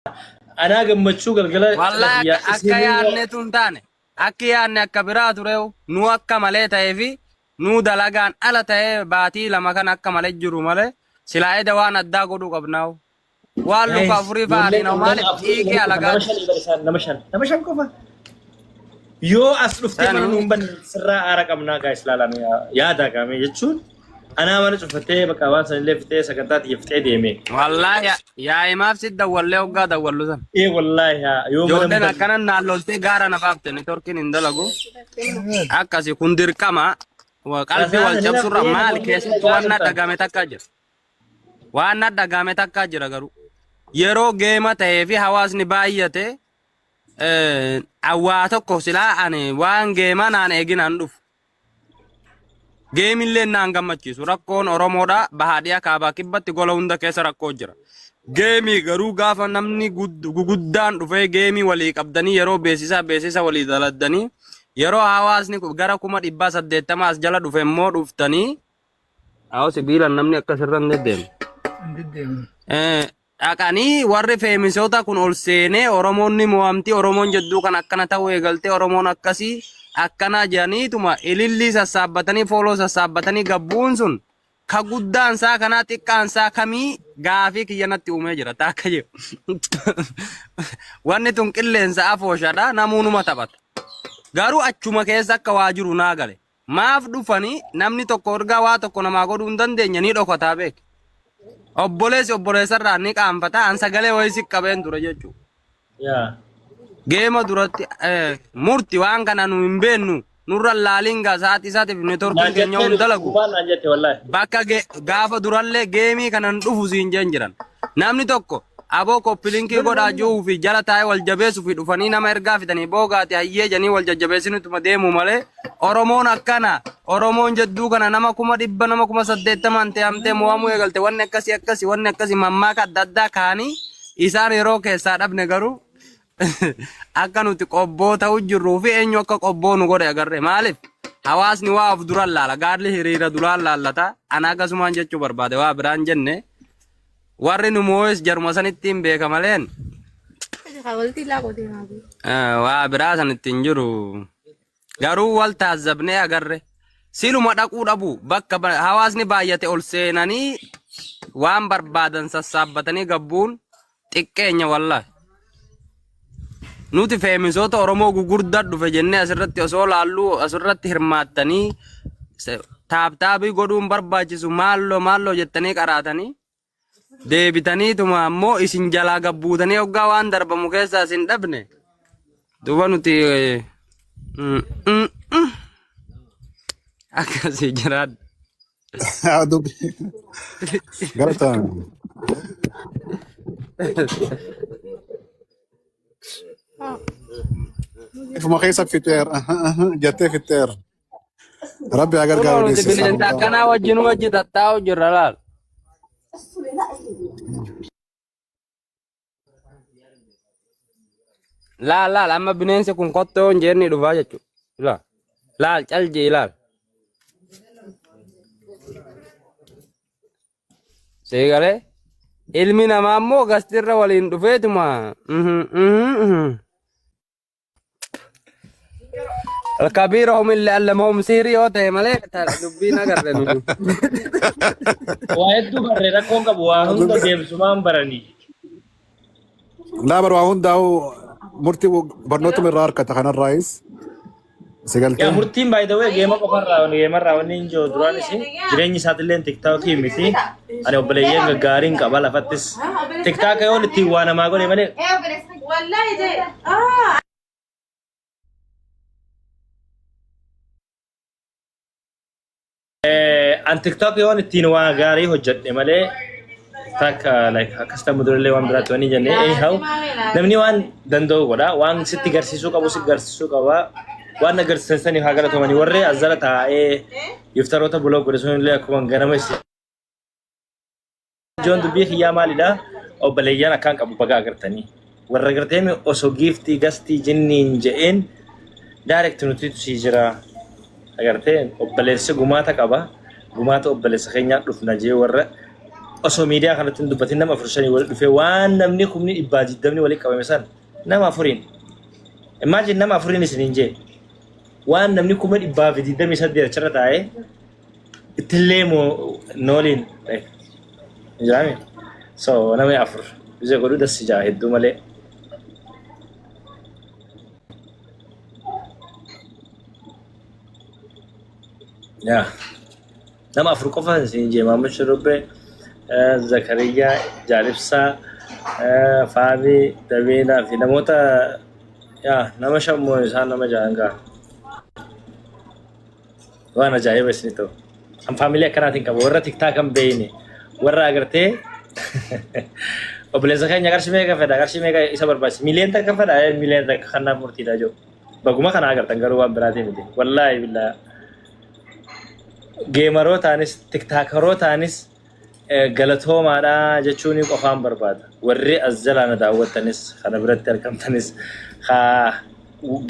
Anaa gammachuu galgala cidha Wallaahi kiyyaa akka akka isinii yaadnetu hin taane. Akki yaadne akka biraa tureewu nu akka malee ta'ee fi nu dalagaan ala ta'ee baatii 2 kana akka malee jiru malee silaa eda waan addaa godhuu qabnaawu. Waan luka Guys, afurii fa'a ijoolleen ariina nama maaliif afurii xiiqii walitti dhufan nama alagaati. shanii bara isaan nama shan qofa. Yoo as dhuftee mana Sani nuun banne sirraa aara qabnaa guys laalame yaada qaame jechuun anaa mana cufatee bakka waan sanillee fixee sagantaa tiyya fixee deeme. Wallaahi yaa'imaaf si dawwallee hoggaa dawwallu san. Ee wallaahi haa yoo mana hin Ijoolleen banne. akkanan naan loltee gaara na baafte neetworkiin hin dalagu. Akkasi kun dirqama. Qalbii wal Rasaasa ni cabsurra nafxee maal namoonni keessatti dhagaa waan na turtan. dhagame takka jira. Waan na dhagame takka jira garuu. Yeroo geema ta'ee fi hawaasni baay'ate waa tokko silaa ani waan geemaa naan eeginaan dhufu. Geemillee naan gammachiisu. Rakkoon Oromoodha. Bahaa dhiyaa kaabaa kibbatti gola hunda keessa rakkoo jira. Geemii garuu gaafa namni guguddaan dhufee geemii walii qabdanii yeroo beeksisaa beeksisa walii daladdanii yeroo hawaasni gara 800,000 as jala dhufe immoo dhuftanii Awwa sibiilaan namni akkas irra hin deddeemu. Hin deddeemu. Dhaqanii warri feemisoota kun ol seenee Oromoon ni mo'amti Oromoon jedduu kan akkana ta'uu eegaltee Oromoon akkasii akkanaa jedhaniituma ilillii sassaabbatanii fooloo sassaabbatanii gabbuun sun ka guddaan isaa kanaa xiqqaan isaa kamii gaafii kiyya natti uumee jira taakka jedhu. Wanni tun qilleensa afooshadha namuunuma taphata. Garuu achuma keessa akka waa jiru naa gale. Maaf dhufanii namni tokko ergaa waa tokko namaa godhuu hin dandeenye ni dhokataa beek. Obboleessi obboleessarraa ni qaanfata an sagalee wayii si qabeen ture jechuudha. Yaa. Geema duratti murti waan kana nu hin beennu nurra laaliin gaa sa'aatii isaatiif neetworkiin Naan keenya jettee hin dalagu. dhugaan naan jette wallaahi. Bakka gaafa durallee geemii kanan dhufu siin jeen jiran. Namni tokko aboo koppilinkii godhaa ji'uu fi jala taa'ee wal jabeessuu fi dhufanii nama ergaa fidanii boogaati hayyee jedhanii wal jajjabeessinutuma deemu malee Oromoon akkana Oromoon jedduu kana nama 100,000 nama 80,000 te'amtee mo'amuu eegalte wanni akkasii akkasii wanni akkasii mammaaka adda addaa kaanii isaan yeroo keessaa dhabne garuu akka nuti qobboo ta'u jirruu fi eenyu akka qobboo nu godhe agarre maaliif hawaasni waa of duraan laala gaarli hiriira duraan laallata ana akkasumaan jechuu barbaade waa biraan jenne warri nu moo'es jaruma sanitti hin beeka maleen waa biraa sanitti hin jiru garuu wal taazzabnee agarre siluma dhaquu dhabu bakka hawaasni baay'ate ol seenanii waan barbaadan sassaabbatanii gabbuun xiqqeenya wallahi. Nuti feemisoota Oromoo gugurdaa dhufe jennee asirratti osoo laalluu asirratti hirmaattanii taaptaabii godhuun barbaachisu maalloo maalloo jettanii qaraatanii deebitaniituma ammoo isin jalaa gabbuutanii hoggaa waan darbamu keessaa isin dhabne duuba nuti mm, mm, mm. akkasii jiraadha. Dubbi. Galata. Ifuma keessa fixeer. Jettee fixeer. Rabbi haa Kunoo gargaaru nuti deessisa. bineensa akkanaa wajjin wajji tattaa'u jirra laal. Laal laal amma bineensi kun kottoo hin jeenni dhufaa jechuudha. Laal laal cal jee laal. Seegalee ilmi namaa immoo gastirra waliin dhufeetuma. Mhm, mhm, mhm. Alkabiirahum illee allamahum sihrii yoo ta'e malee dubbiin agarre nuti. Waa hedduu barre rakkoon qabu waa hunda deemsumaan baranii. Laa bar waa hundaa'u murtii barnootuma irraa harkata kanarraayis si Yaa galtee. murtiin by the way geema qofarraa geemarraa wanni hin jiru duraan isin jireenyi isaatillee tiktaakii miti. Ani obboleeyyan gaggaariin qaba lafattis. Tiktaaka yoon ittiin waa namaa godhe malee An TikTok yoon ittiin waa gaarii hojjedhe malee takka like akkas ta'u durallee waan biraatti waan hin jenne anyhow namni waan danda'u godha waan sitti garsiisuu qabu sitti garsiisuu qaba waan agarsiisan saniif haa galatomanii warri as jala taa'ee iftaroota buloo godhe sunillee akkuma ganama isin Ijoon dubbii kiyyaa maalidha? Obboleeyyan akkaan qabu baga agartanii. Warra gartee osoo giiftii gastii jinniin je'een direct nuti sii jira. Agartee obboleessi gumaata qaba. Gumaata obboleessa keenyaa dhufna jee warra Osoo miidiyaa kanatti hin dubbatin nama afur shanii walitti dhufee waan namni kumni dhibbaa digdamni walitti qabame san nama afuriin. Imagine nama afuriin isiniin jee. Waan namni 128,000 achirra taa'ee ittillee moo nooliin like jiraame. So namni afur bisa godhuu dassi jaa hedduu malee. Yaa nama afur qofa isin jee Maamud Shurrubbee, Zakariyaa, Jaalibsaa, Faamii, Dabiinaa fi namoota yaa nama shan moo isaan nama ja'an ga'a. Waan ajaa'iba isin ta'u. An faamilii akkanaatiin qaba. Warra tiktaa kan beeyne. Warra agartee obboleessa keenya qarshii meeqa fedha? Qarshii meeqa isa barbaachisa? Miliyoon takka fedha? Miliyoon takka kanaaf murtiidha jiru. Baguma kana agartan garuu waan biraatii miti. Wallaahi billaa. Gamerootaanis TikTokerootaanis galatoomaadha jechuun qofaan barbaada. Warri as jalaa na daawwattanis kana biratti argamtanis haa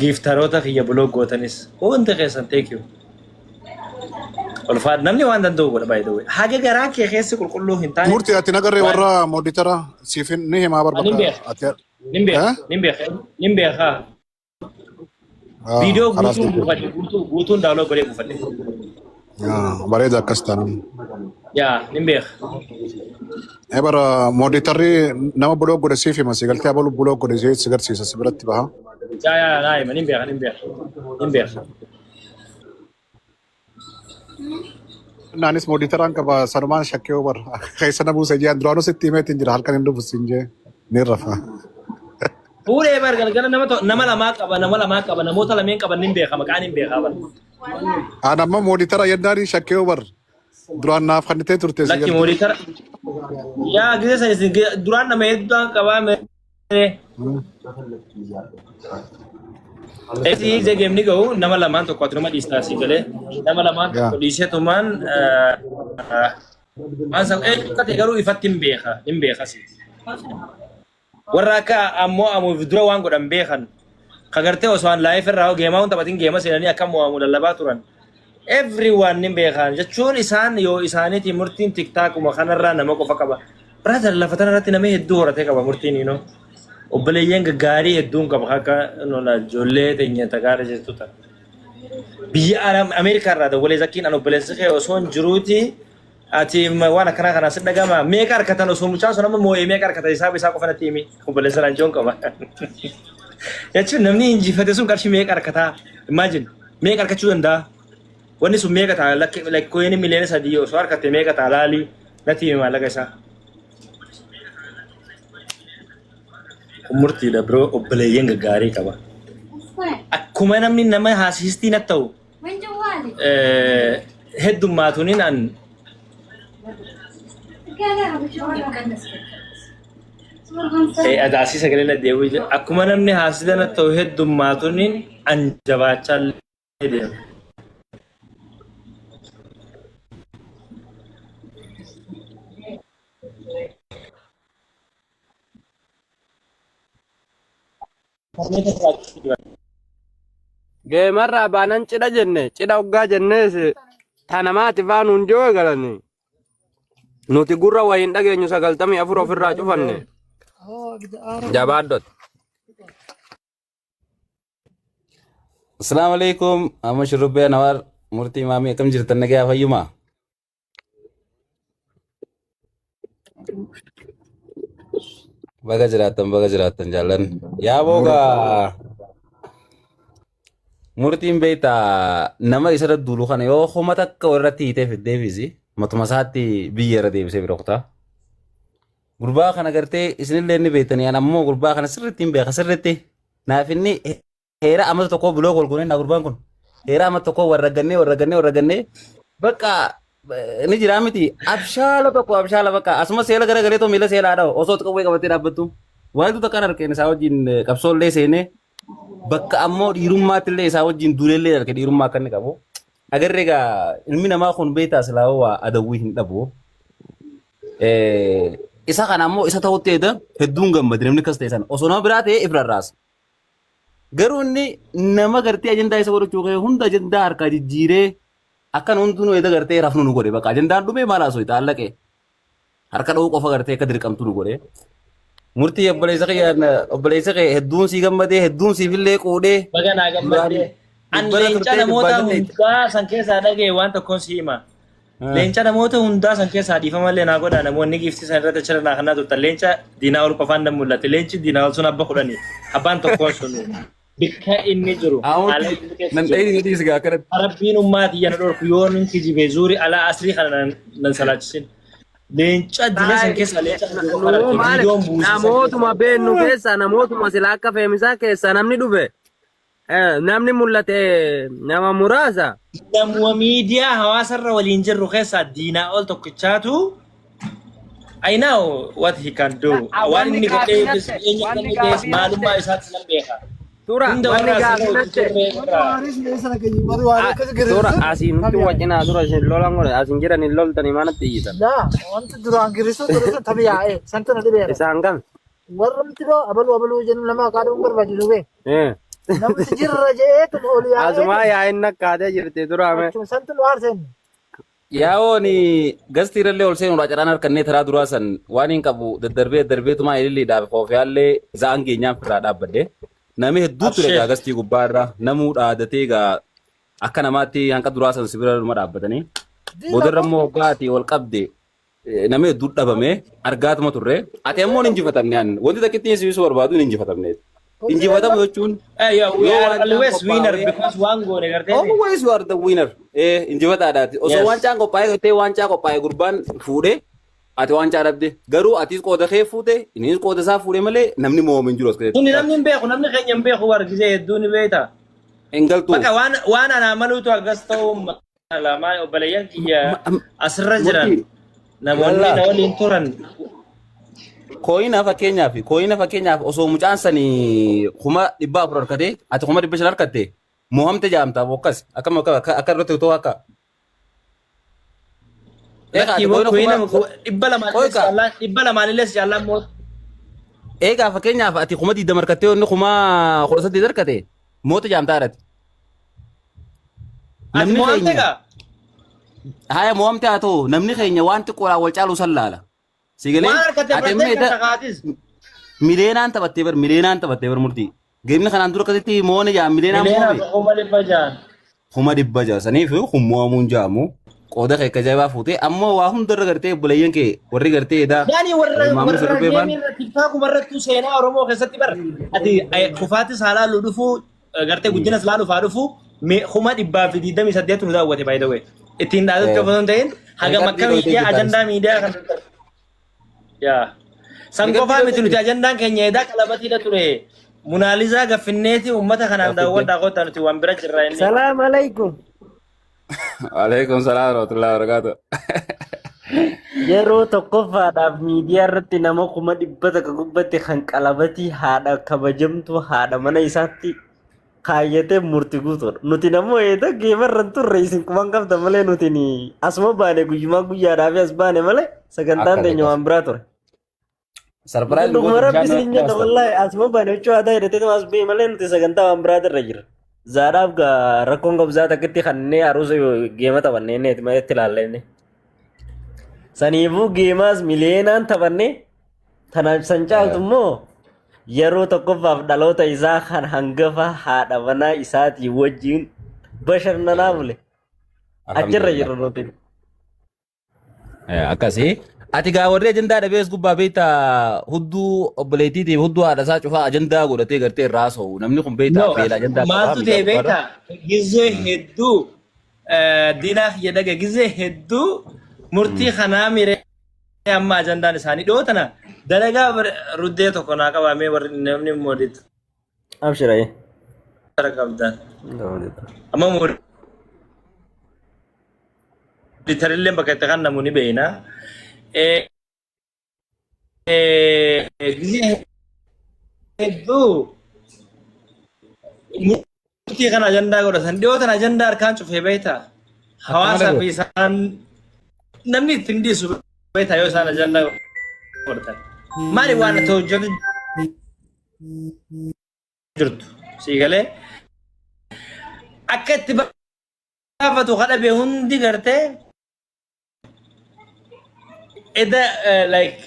gifteroota kiyya block gootanis hundi keessan thank you. Ulfaadha namni waan danda'u godha by the way. Haga garaan kee keessi qulqulluu hin taane Murtii ati nagarree waan warra moderator siif ni himaa nin barbaka beeka ati nin beeka eh? nin beeka nin beeka. Viidiyoo Kalaas guutuun buufadhe guutuu guutuun download godhee buufadhe. Bareeda akkas taanaan. Yaa nin beeka. Bara moderatorri nama block godhe siif hima si galtee abalu block godhe si garsiisa si biratti baha. Yaa yaa naa hima nin beeka nin beeka nin beeka. Naanis moderatoraan qaba sanumaan shakkee bara keessa na buuse jee duraanuu sitti himeetiin jira halkan hin dhufu siin jee ni rafa. Fuudhee bar galgala nama nama lamaa qaba nama lamaa qaba namoota lameen qaban nin beeka maqaan hin beekaa bar. An amma moderator yennaani shakkee bar duraan naaf kannitee turte si Lakki galtee. moderator yaa gisa san isin duraan nama hedduudhaan qabaa mee. Esi ija gameni ga'u nama lamaan tokko ati nama dhiistaa si galee nama lamaan Yaa. tokko dhiisee tumaan waan san akka ta'e garuu ifatti hin beeka hin beeka si. Warra akka ammoo amuuf dura waan godhan beekan ka gartee osoo an live irraa gameaa hun taphatin game seenanii akka mo'amu lallabaa turan. Everyone ni beekan jechuun isaan yoo isaaniitii murtiin TikTokuma kanarraa nama qofa qaba. Brother lafa tanarratti nama hedduu horatee qaba murtiin you know. Obboleeyyan gaggaarii hedduun qaba akka nola ijoollee teenya tagaara jirtu ta'a. Biyya Ameerikaa irraa dawwalee zakkiin an obboleessi kee osoo hin jiruuti ati waan akkanaa kanaa si dhagama meeqa harkatan osoo mucaan sun amma moo'ee meeqa harkatan isaaf isaa qofa natti himi obboleessa naan joon qaba. Jechuun namni injifate sun qarshii meeqa harkataa imagine meeqa harkachuu danda'a wanni sun meeqa ta'a lakkoonni miliyoona 3 osoo harkatte meeqa ta'a laalii natti himi maallaqa isaa. Kun murtiidha biroo obboleeyyan gaggaarii qaba. Akkuma namni nama haasistii natti ta'u heddummaatuuniin an adaasii sagalee na deebi'u jira. Akkuma namni haasisa natti ta'u heddummaatuuniin an jabaachaa illee deema. Gamerraa baanan cidha jenne cidha hoggaa jennees tanamaati faanuun joo eegalanii. Nuti gurra wayiin dhageenyu 94 ofirraa cufanne. Jabaadhot. Assalamu alaikum. Amma shurrubbee Anwar murtii maamii akkam jirtan nagayaa fayyuma? Baga jiraattan baga jiraattan jaallan. Yaa boogaa murtiin beektaa nama isarra duulu kana yoo homa takka warratti hiitee fiddee fiisi matuma isaatti biyya irra deebisee bira kutaa. Gurbaa kana gartee isinillee ni beektanii an ammoo gurbaa kana sirriitti hin beeka sirriitti naaf inni heera amata tokkoo block wal goonee naa gurbaan kun heera amata tokkoo warra gannee warra gannee warra gannee bakka ni jiraa miti abshaala tokko abshaala bakka asuma seela gara galee too miila seelaa dhawa osoo qawwee qabattee dhaabbattu wanti takkaan harkeen isaa wajjin qabsoollee seenee bakka ammoo dhiirummaatti illee isaa wajjin duulellee harke dhiirummaa akka inni qabu agarree egaa ilmi namaa kun beektaa silaa waa adawwii hin dhabu. Isa kana ammoo isa ta'utti eeda hedduun gammade namni akkas ta'e sana osoo nama biraa ta'e if rarraasa. Garuu inni nama gartee ajandaa isa godhachuu ka'e hunda ajandaa harkaa jijjiiree akkan hundinuu eeda gartee rafnu nu godhe bakka ajandaan dhumee maal haasoo itti allaqee. Harka dha'uu qofa gartee akka dirqamtu nu godhe. Murtii obboleessa kiyya obboleessa kee hedduun sii gammadee hedduun siifillee quudhee Baga naa duraan gammaddee. An dubbana leenca turtee namoota dubbaa dandeetti. hundaa san keessaa dhagaye waan tokkoon si hima. Leenca namoota hundaa san keessaa dhiifamallee naa godha namoonni giiftii san irratti achirra naa kannaa turtan leenca diinaa ol qofaan nan mul'ate leenci diinaa ol sun abba kudhanii abbaan tokkoon sun bikka inni jiru haala Amurtii inni keessa nan jiru. dhayini dhiisi gaa akkanatti. Rabbiin ummaa tiyya na dhorku yoo nun kijibe zuuri alaa asrii kana nan salaachisin. Leenca dila san keessa leenca kana qofaan Nuu arge maali viidiyoon buuse san keessa. namootuma beennu keessaa namootuma sila akka feemisaa keessaa namni dhufe namni mul'ate nama muraasa. Namuma miidiyaa hawaasarra waliin jirru keessaa diinaa ol tokkichaatu I know what he can do. Waan Wanni inni gaafii godhee natti eenyu akka wanni inni ta'es gaafii natti maalummaa isaatti nan beeka. tura Hunda wanni warra asirra gaafii natti hojjeturre irraa. tura asiin nutti wacinaa tura isin lolan godhe asin jiran hin loltanii manatti iyyitan. Laa wanti duraan girrisuu ture sun tabi yaa'ee santu na dhibeera. Isaan kam? Warra miti boo abaluu abaluu jennu nama maqaa dha'uun barbaachisu bee. Eh. Namni jirra je'eetuma ol Asumaa yaa'eetuma yaa'in nakkaatee jirti duraame. achuma santu nu aarseen. Yaa'oon gastii irrallee ol seenuudha carraan harkannee taraa duraa san waan hin qabu daddarbee daddarbeetumaa ililliidhaaf koofiyaallee za'an geenyaan firraa dhaabbadhe. Namni hedduu ture Abshee. gaa gastii gubbaa irra namuu dhaadatee gaa akka namaatti hanqa duraa san sibira numa dhaabbatanii. Boodarra immoo hoggaa ati ol qabde namni hedduu dhabame argaatuma turre. Ati ammoo hin injifatamne an wanti takka ittiin sibiisuu barbaadu hin injifatamne. Injifatamu jechuun Yeah, we yoo are waancaan always winner qophaa'ee because waan goone gartee. Always you are the winner. Injifataadhaati. Osoo Yes. waancaan qophaa'ee gartee waancaa qophaa'e gurbaan fuudhee ati waancaa dhabde. Garuu atis qooda kee fuute innis qooda isaa fuudhe malee namni mo'amu hin jiru as Kuni keessatti. namni hin beeku namni keenya hin beeku warri gisee hedduu ni beekta. Hin galtu. Bakka waan waan anaa maluutu akkas ta'uu mala maal obboleeyyan kiyya asirra jiran Murtii. namoonni Yallaa. na waliin turan Kooyina fakkeenyaaf kooyina fakkeenyaaf osoo mucaan sanii 400,000 harkatee ati 500,000 harkatte mo'amte jaamta akkas akkam akka akka irratti utoo akka. Eegaa lakkii ati kooyina kooyina kuma dhibba lamaan Kooyi illee kaa. jaallaan dhibba lamaan illee jaallaan moo Eegaa fakkeenyaaf ati 20,000 harkattee inni 18,000 harkate moota jaamtaa irratti. Ati Namni mo'amte keenya gaa? haya mo'amte haa ta'u namni keenya waan xiqqoodhaan wal caalu san laala. Si galee Waan harkatte ati fudhattee amma kan takaatis. mileenaan taphattee bar mileenaan taphattee bar murtii. Geemni kanaan dura akkasitti mo'oon ijaan mileenaan Mileenaa mo'ame. 600,000. 600,000 saniif kun mo'amuun jaamu qooda kee akka ajaa'ibaa fuutee ammoo waa hundarra gartee obboleeyyan kee warri gartee edaa Yaani warra maamni warra sirrii geemii irra tiktaakuma irrattuu seenaa Oromoo keessatti bar ati kufaatis haa laallu dhufuu gartee guddinas laaluuf haa dhufu 128,000 nu daawwate by the way. Ittiin dhaadachuu osoo hin ta'in hagam akka Riikardii miidiyaa dhootee ajandaa miidiyaa kan yaa. San Riikardii qofaa miti dhootee nuti ajandaan keenya edaa qalabatiidha ture. Munaalizaa gaffinneeti uummata kanaan Gaffinnee. daawwadhaa kottaa nuti waan bira jirra inni. Salaam alaikum. Alaikum salaam warahmatullahi wabarakatuh. Yeroo tokkoffaadhaaf miidiyaa irratti nama 100,000 gubbatti kan qalabatii haadha kabajamtuu haadha mana isaatti kaayyatee murti guutuudha. Nuti namoo eeda geemarra hin turre isin quban qabda malee nuti ni asuma baane guyyumaa guyyaadhaaf as baane malee sagantaan Akkas teenya akkas. waan biraa ture. Sarpiraayiz Dhuguma goota rabbi bishaan isin jenna wallaahi asuma baane huccuu aadaa hidhatee as ba'e malee nuti sagantaa waan biraa irra jira. Zaadhaaf gaa rakkoon qabu zaata akkitti kannee aruusa geema taphannee inni itti itti ilaalla inni. Saniifuu geemaas miliyeenaan taphannee tanaaf san caaltu immoo yeroo tokkoffaaf dhaloota isaa kan hangafa haadha manaa isaatii wajjin bashannanaa bule. Achirra Alhamdulillah. jirra nuti. Akkasii. Ati gaa warri ajandaa dhabees gubbaa beektaa hudduu obboleettiitiif hudduu haadha isaa cufaa ajandaa godhatee gartee irraa haasa'u. Namni kun beektaa No, beela ajandaa qabaa maaltu ta'e miidhaa gubbaarra. beektaa? Gizee hedduu diinaaf kiyya dhaga gizee hedduu murtii kanaa miree amma ajandaan isaanii dhiyoo tana dalagaa ruddee tokko naa qabamee warri namni mooditara Abshira. qabdan. Amma mooditarillee bakka itti kan namu ni beekna. Gizee hedduu murtii kana ajandaa godhatan dhiyoo tana ajandaa harkaan cufee beektaa hawaasaa fi isaan namni ittiin dhiisu beektaa yoo isaan ajandaa godhatan maali waan ati hojjetu jirtu sii galee akka itti baafatu kadhabe hundi gartee Eda like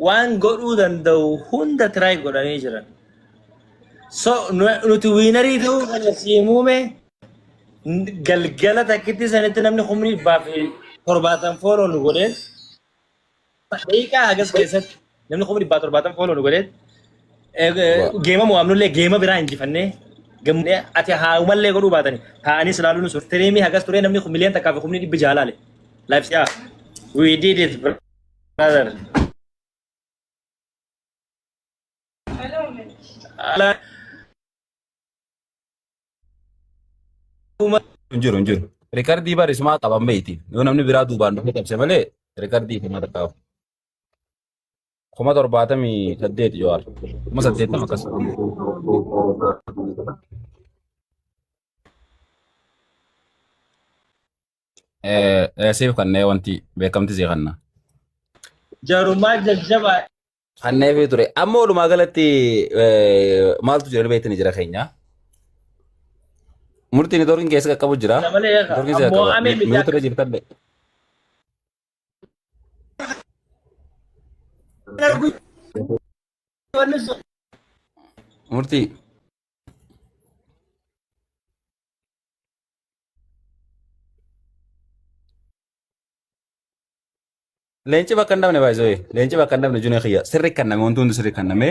waan godhuu danda'u hunda try godhanii jiran. So nuti winnerii ta'uu kana sii muume galgala takkitti sanitti namni 170,000 follow nu godheen daqiiqaa hagas keessatti namni 170,000 follow nu godheen geema mo'amnullee geema biraa injifannee gammannee ati haaumallee godhuu baatanii taa'anii silaaluu nu streamii hagas turee namni 1,100,600 laale. Live yeah. We did it brother. Hin jiru hin jiru. Rikardii bar isumaa qaban beeyti. Yoo namni biraa duubaan dhufee cabse malee rikardii kuma takkaaf. 78,000 Jawaar. 80,000 akkas. Siif kannee wanti beekamti sii kanna. Jarumaa jajjabaa. Kanneefii ture. Amma walumaa galatti maaltu jira beektani jira keenya. Murtiin neetwoorkiin keessa qaqqabu jira. Malee Neetwoorkiin keessa qaqqaba. mo'amee miti Mi'oota irra jirtallee. Murtii. Leenci bakka hin dhabne baay'isee. Leenci bakka hin dhabne junee kiyya. Sirri kanname wanti hundi sirri kanname.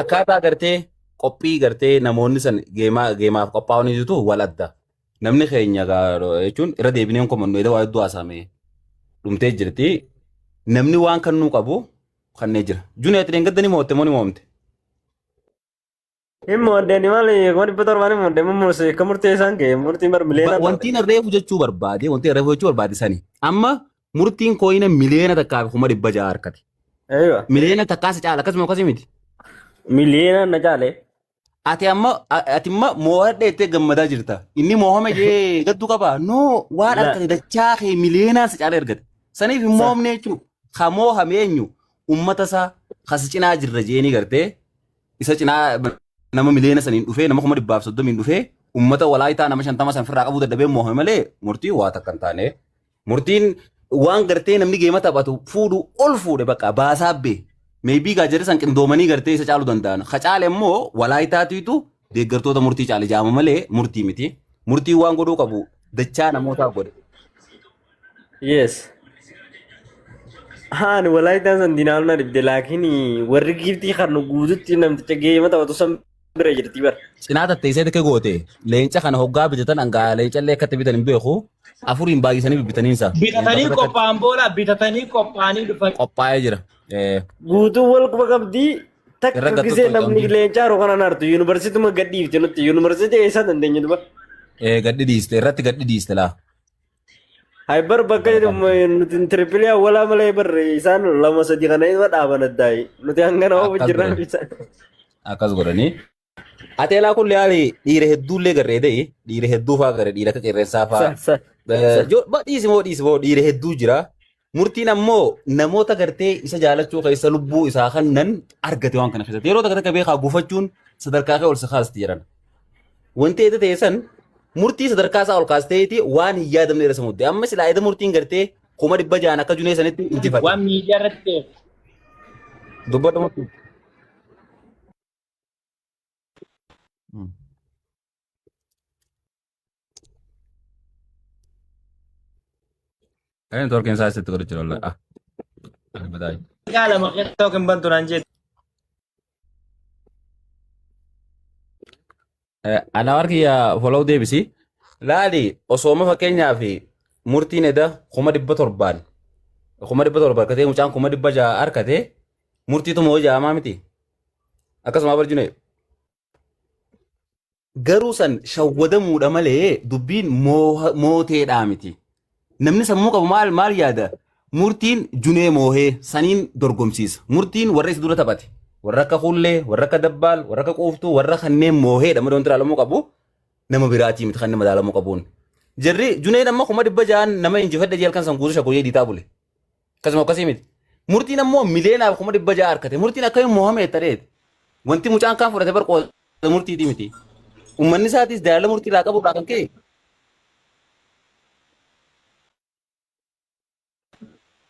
Akkaataa gartee qophii gartee namoonni san geemaa geemaaf qophaa'anii jirtu wal adda. Namni keenya jechuun irra deebinee hin komannu edda waa hedduu haasa'ame dhumtee jirti. Namni waan kannuu qabu kannee jira. Junee ati dheengadda ni moo'atte moo ni moo'amte? Hin mooddeeni maali 700,000 hin moodde murteessee akka murtee isaan ga'e murtiin bar miliyoona torba. Wantiin reefu jechuu barbaade wanti reefu jechuu barbaade sani. Amma murtiin kooyina 1,600,000 harkate. Eeywa. Miliyoona takkaa si caala akkasuma akkasii miti. Miliyoona na caale. Ati amma ati amma moo'adha jettee gammadaa jirta. Inni moo'ame jee gadduu qaba. No waan La. harkate dachaa kee miliyoonaan si caala ergate. Saniif hin mo'amne jechuudha. Ka moo'ame eenyu ummata isaa kas cinaa jirra jeeni gartee isa cinaa nama miliyoona saniin dhufee nama 130,000 dhufee ummata walaayitaa nama 50 san firraa qabuu dadhabee moohame malee murtii waa takka hin taane. Murtiin waan gartee namni geema taphatu fuudhu ol fuudhe bakka baasaa bee. Meebii gaa jarri san qindoomanii gartee isa caaluu danda'an. Ka caale immoo walaayitaatiitu deeggartoota murtii caale jaama malee murtii miti. Murtiin waan godhuu qabu dachaa namootaa godhe. Yes. Haan walaayitaan san diinaan na dhibde laakiin warri giiftii kan guututti namticha geema taphatu san bira jirti bara. Cinaa tatteessee akka goote leenca kana hoggaa bitatan hangaa leencallee akkatti bitan hin beeku afuriin baay'isanii bibbitaniinsa. Bitatanii qophaa'an boola bitatanii qophaa'anii dhufan. Qophaa'ee jira. Guutuu wal quba qabdii Irra takka gattu gisee namni tolchamti. leencaa yeroo kanaan hartu yuunivarsiituma gadhiifti nutti yuunivarsiitii eessaa dandeenye duba. Gadhi dhiiste irratti gadhi dhiiste laa. Hay bar bakka jedhamu nuti tirippilii awwalaa malee bar isaan lama sadi kana irra dhaaban addaayi. Nuti hangana oofu Akkas jirra godhan. isaan. Akkas godhanii. Ateelaa kun yaali dhiira hedduullee garree ta'e dhiira hedduu fa'aa garee dhiira akka qeerrensaa fa'aa. Sa sa. Dhiisi moo dhiisi moo dhiira hedduu jira. Murtiin ammoo namoota gartee isa jaalachuu keessa lubbuu isaa kannan argate waan kana keessatti. Yeroo takka takka beekaa gufachuun sadarkaa kee ol si kaasti jedhan. Wanti eda ta'e san murtii sadarkaa isaa ol kaasteeti waan hin yaadamne irra isa mudde. Amma silaa eda murtiin gartee 600,000 akka junee sanitti injifate. Waan miidiyaa irratti ta'e. Dubbadhu murtii. Kan networkiin isaa asitti godhu jira wallahi. Ah. Albadaa. Daqiiqaa lama keessatti tokko hin bantu naan jette. Anawar kiyya follow deebisi. Laali osooma fakkeenyaaf murtiin eda 700,000 700,000 harkatee mucaan 600,000 harkatee murtiitu moo ja'amaa miti. Akkasuma barjune Garuu san shawwadamuudha malee dubbiin mooteedhaa miti. Namni sammuu qabu maal maal yaada? Murtiin junee moohee saniin dorgomsiisa. Murtiin warra isa dura taphate. Warra akka Hullee, warra akka Dabbaal, warra akka Quuftuu, warra kanneen mooheedha malee wanti ilaalamuu qabu nama biraatii miti kan nama ilaalamuu qabuun. Jarri juneen amma 600,000 nama injifadhe jee halkan san guutuu shakoyyee diitaa bule. Akkasuma akkasii miti. Murtiin ammoo 1,600,000 harkate. Murtiin akkamiin mo'ame jettadheeti. Wanti mucaan kaan fudhate bar qooda murtiitii miti. Uummanni isaatis jaalala murtii irraa qabu irraa kan ka'e.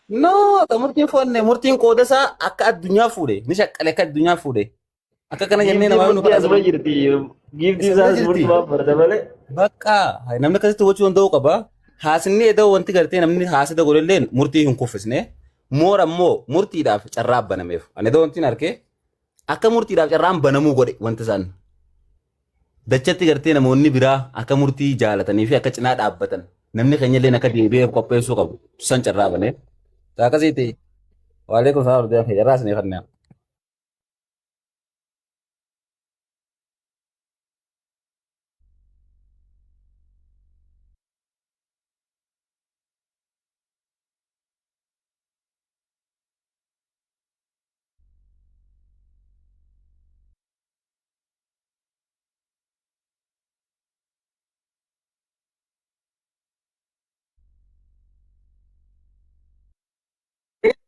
No, ta murtiin foonne murtiin qooda isaa akka addunyaa fuudhe ni shaqqale akka addunyaa fuudhe. Akka kana jennee Giiftii namaa nu murtii kadhata. asuma jirti. Giiftii Isa bira isaas jirti. murtumaan barata malee. Bakka namni akkasitti hubachuu danda'uu qaba. Haasinni eda'u wanti gartee namni haasida godhelleen murtii hin kuffisne. Moora immoo murtiidhaaf carraa banameef. Ani eda'u wanti hin arke akka murtiidhaaf carraan banamuu godhe wanti isaan. Dachatti gartee namoonni biraa akka murtii jaalatanii fi akka cinaa dhaabbatan namni keenya illee akka deebi'ee qopheessuu qabu san carraa banee. Akkasitti waalaikum salaam warahmatullahi carraa isinii kennaa.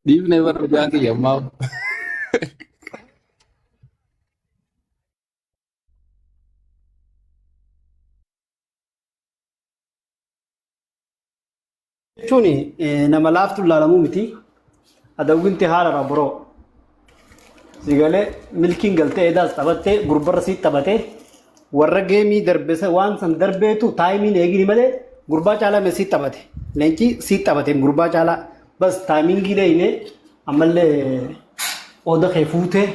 Dhiifne barra dhugaa kiyya ammaa. Jechuun nama laaftu ilaalamuu miti. Adawwinti haala boroo. Sigalee milkiin galtee edaas taphattee gurbarra sii taphatee warra geemii darbe waan san darbeetu taayimiin eegini malee gurbaa caalaa mee sii taphate. Leenci sii taphate gurbaa caalaa bas taayimiingii leeyne ammallee qooda kee fuutee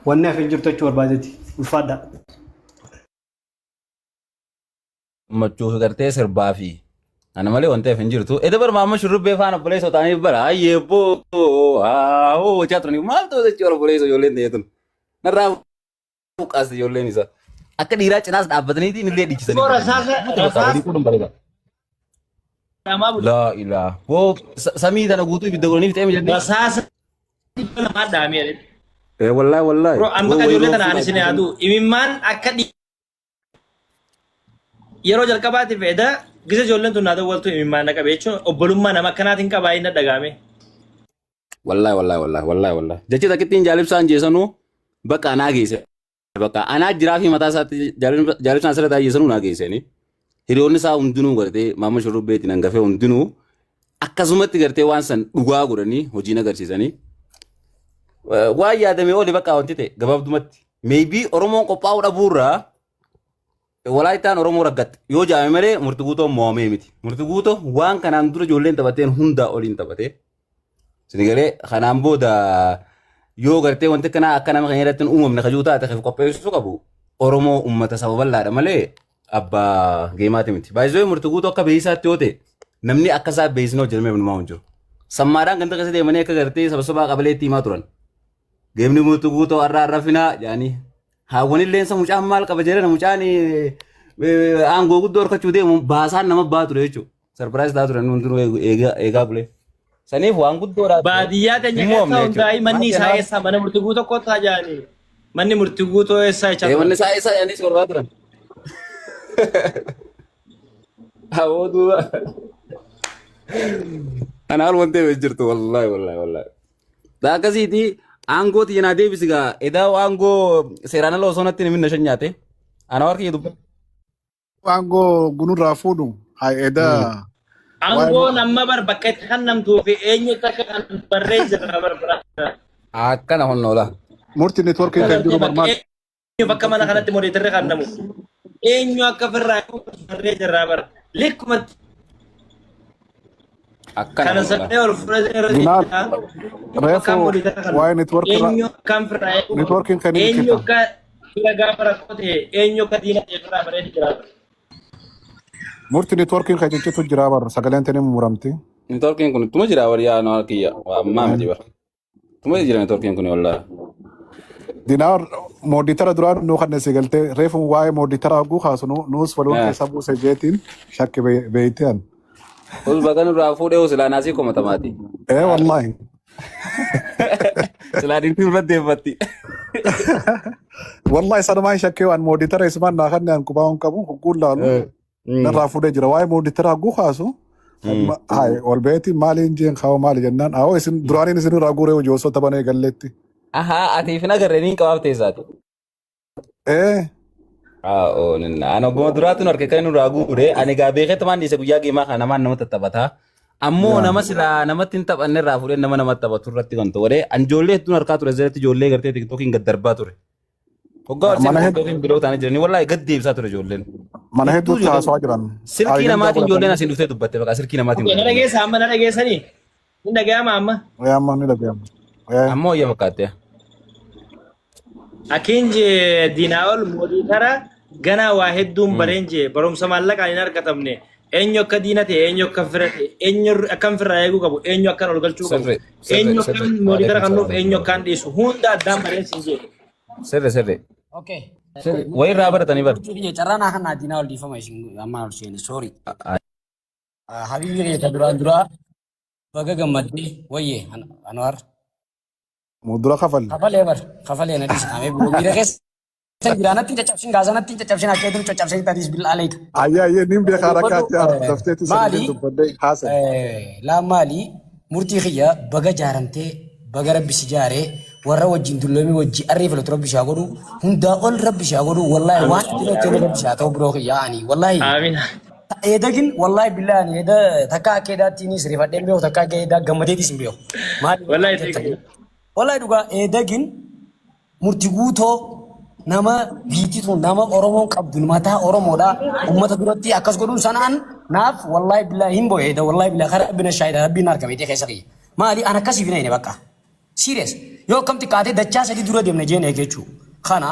wanni hafe hin jirtu jechuu barbaadeeti. Ulfaadhaa. Gammachuu fi gartee sirbaa fi ana malee wanti hafe hin jirtu. Eda bar maamma shurrubbee faana obboleessa ta'aniif bara ayyee boo haahoo wachaa turaniif maal ta'u jechuudha obboleessa ijoolleen ta'ee tun. Narraa buqqaas ijoolleen isaa. Akka dhiiraa cinaas dhaabbataniiti illee dhiichisanii. Boo rasaasa Mata bakka walii rasaasa kuudhan bareeda. namaa bulu. Laa ilaa. Boo samii tana guutuu ibidda godhanii fixee mijannee. Rasaasa 200 dhaamee. Eh wallaahi wallaahi. Bro, amma Boo kan wayii ijoollee tana roobsuu ani isin yaadu imimmaan akka yeroo jalqabaatiif eda gisa ijoolleen tun naa dawwaltu imimmaan na qabe jechuun obbolummaa nama akkanaatiin qabaa inni dhagaame. Wallaahi wallaahi wallaahi wallaahi wallaahi. Jechi takkittiin jaalibsaan jeesanuu bakka anaa geesse. Bakka anaa jiraa fi mataa isaatti jaalibsaan asirra taa'ee jeesanuu naa geessanii. Hiriyoonni isaa hundinuu gartee maama shurrubbeetiin hangafee hundinuu akkasumatti gartee waan san dhugaa godhanii hojiin agarsiisanii. Waan yaadame oli bakka wanti ta'e gabaabdumatti. Maybe Oromoon qophaa'uu dhabuurraa Walaayittaan Oromoo raggatte yoo jaame malee murti guutoon mo'amee miti. Murti guutoo waan kanaan dura ijoolleen taphateen hundaa oliin taphatee. Sini galee kanaan booda yoo gartee wanti akkanaa akka nama keenya irratti hin uumamne kajuu taate kan qopheessuu qabu Oromoo uummata saba bal'aadha malee abbaa geemaati miti. Baay'isoo murti guutuu akka beeyisaatti yoo ta'e namni akka isaa beeksisni hojjetamee numaa hin jiru. Sammaadhaan ganda keessa deemanii akka gartee saba sabaa qabaleetti himaa turan. Geemni murti guutoo har'a har'a finaa jedhanii. Haawwanillee isa mucaan maal qaba jedhan mucaan aangoo guddoo harkachuu deemu baasaan nama baa ture jechuudha. Sarpiraayiz ta'aa ture hundinuu eegaa eegaa bulee. Saniif waan guddoodha. Baadiyyaa teenya Hin keessa mo'amne jechuudha. hundaa'ii manni Maal isaa kanaaf eessa mana murtii guutuu kottaa jedhanii manni murtii guutuu eessaa jechaa manni turan. isaa eessa jedhanii sorbaa turan. Hawoo duuba. Ana haal wanti hin jirtu wallaahi wallaahi wallaahi. Taa akkasiiti aangoo tiyya naa deebisi gaa edaa aangoo seeraan ala osoo natti himin na shan nyaate. Ana warri kiyya dubba. Aangoo gunurraa fuudhu haa edaa waa'ee Aangoon amma bar bakka itti kennamtuu fi eenyutti akka kan barree jira bar bira. Akkana honnoola. Murti networkiin kan jiru Bakka barmaad eenyu bakka mana kanatti modeetarri kennamu. Eenyu akka firraa barree jira bar. Likkumatti Akkana kana honnoola. sannee ol fudhatee irra Dinaar jira. reefu Bakka modeetarri kennamu. waa'ee networkii irraa Eenyu akkam firraa eegu networkiin kan inni eenyu kita. akka fira gaafa rakkoo ta'e eenyu akka diina ta'e firraa baree jira. Murti networkiin kan ciccitu jira bar sagaleen tani muramti. Networkiin kun ittuma jira warri yaa nama kiyya. Waa ammaa miti bara. Ittuma jira networkiin kun wallaahi. Dinaar mooditara duraan nuu kan si galtee reefu waa'ee mooditara hogguu kaasu nuus waluun keessa buuse jeetiin shakki beeyte an. Us baga nurraa fuudhee silaa naasii komatamaati. Ee wallaahi. Silaa dhirti nurra deeffatti. Wallahi sanumaan shakkee waan mooditara isumaan naa kan an qubaa hin qabu hogguun laalu narraa fuudhee jira. Waa'ee mooditara hogguu kaasu hayi ol beeti maaliin jeen kaa'u maali jennaan awoo isin duraaniin isin irraa guuree hojii osoo taphanee galleetti. Ahaa atiif hin agarre niin qabaaf teessaati. Ee Ana ogguma duraatti nu harka kan nurraa guure ani gaa beeketti maan dhiise guyyaa geemaa kana namaan nama tattaphataa. Ammoo Yaa. nama silaa namatti hin taphanne irraa fuudhee nama namatti taphatu irratti kan ta'u godhee an ijoollee hedduun harkaa ture jalatti ijoollee gartee tiktookiin gad darbaa ture. Hoggaa ol Mana seenu hedduu tiktookiin biroo ta'anii jiranii wallaahi gad deebisaa ture ijoolleen. mana Hedduu hedduutti ijoolleen haasawaa jiran. silkii Ajandaa namaatiin ijoolleen godhatanii. asiin dhuftee dubbatte bakka silkii namaatiin Okay, na godhatanii. dhageessa amma na dhageessanii? Ni dhaga'ama amma? Ee amma ni dhaga'ama. Ee. Ammoo wayya fakkaatte. Akin jee Diinaa'ol mooditara ganaa waa hedduun bareen jee barumsa maallaqaan hin argatamne eenyu akka diina ta'e eenyu akka fira ta'e eenyu akkam firraa eeguu qabu eenyu akkan ol galchuu qabu Sirri sirri eenyu sirri. akkan mooditara Waalaikum kan nuuf salaam. eenyu akkaan dhiisu hunda addaan bareen siin jee. Sirri sirri. Okay. Sirri. Wayirraa baratanii bar. Murtii kiyya carraa naa kan diinaa ol dhiifama isin ammaan ol seene sorry. Habibi kiyya ta duraan duraa baga gammaddee wayye Anwar. Mudura kafalli. Kafalee bar kafalee na dhiisa amee biroo miira keessa jira natti hin caccabsin gaasa natti hin caccabsin akka eeduun caccabsin tadiis billaa aleeka. Ayyee ayyee nin beekaa Dubbadhu rakkaatti dafteetti sanillee maali dubbadhee haasa'e. laa maali murtii kiyya baga jaaramtee baga rabbi si jaaree warra wajjin dulloomii wajji arrii filatu rabbi si haa godhu hundaa ol rabbi si haa godhu wallaahi waan itti hojjetu rabbi si haa ta'u biroo kiyya ani wallaahi Amiin. Eedagin wallahi billahi ani eeda takka akka eedaattiinis rifadhee hin beeku takka akka eedaa gammadeetis hin beeku. Maali Wallahi thank you. Wallahi dhugaa eedagin murti guutoo nama biitti tun nama Oromoon qabdu mataa Oromoodha uummata duratti akkas godhuun sanaan naaf wallahi billahi hin bo'e eeda wallahi billahi karaa rabbina shaahida rabbiin harka beetee keessa kiyya. Maali an akkasiif hin eene bakka. Serious. Yoo akkam xiqqaate dachaa sadii dura deemna jeen eege jechuudha. Kana